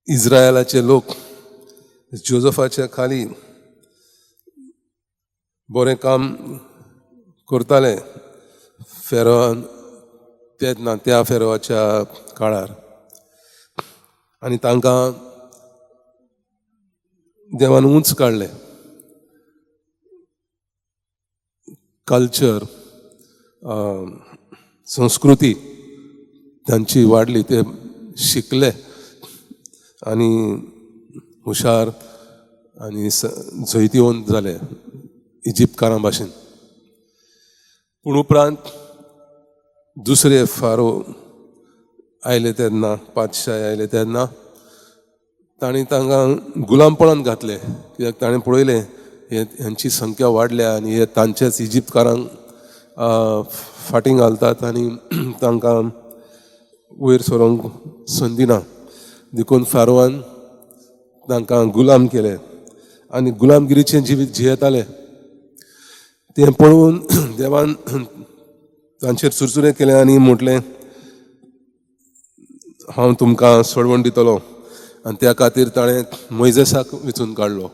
इज्रायलाचे लोक जोजफाच्या खाली बरें काम करताले फेरोन तेन्ना, त्या फेरोवाच्या काळार, आनी तांकां देवान उंच काडले. कल्चर, संस्कृती तांची वाडली, ते शिकले आनी हुशार आनी जैतिवंत जाले इजिप्तकारां भाशेन. पूण उपरांत दुसरे फारो आयले तेन्ना, पातशाय आयले तेन्ना तांणी तांकां गुलामपणान घातले, कित्याक ताणें पळयलें हे हेंची संख्या वाडल्या आनी हे तांचेच इजिप्तकारांक फाटीं घालतात आनी तांकां वयर सरोंक संदी ना. देखून फारोवान तांकां गुलाम केले आनी गुलामगिरीचें जिवीत जियेताले. तें पळोवन देवान तांचेर चुरचुरे केले आनी म्हटलें, हांव तुमकां सोडवण दितलो. आनी त्या खातीर ताणें मोयजेसाक वेंचून काडलो.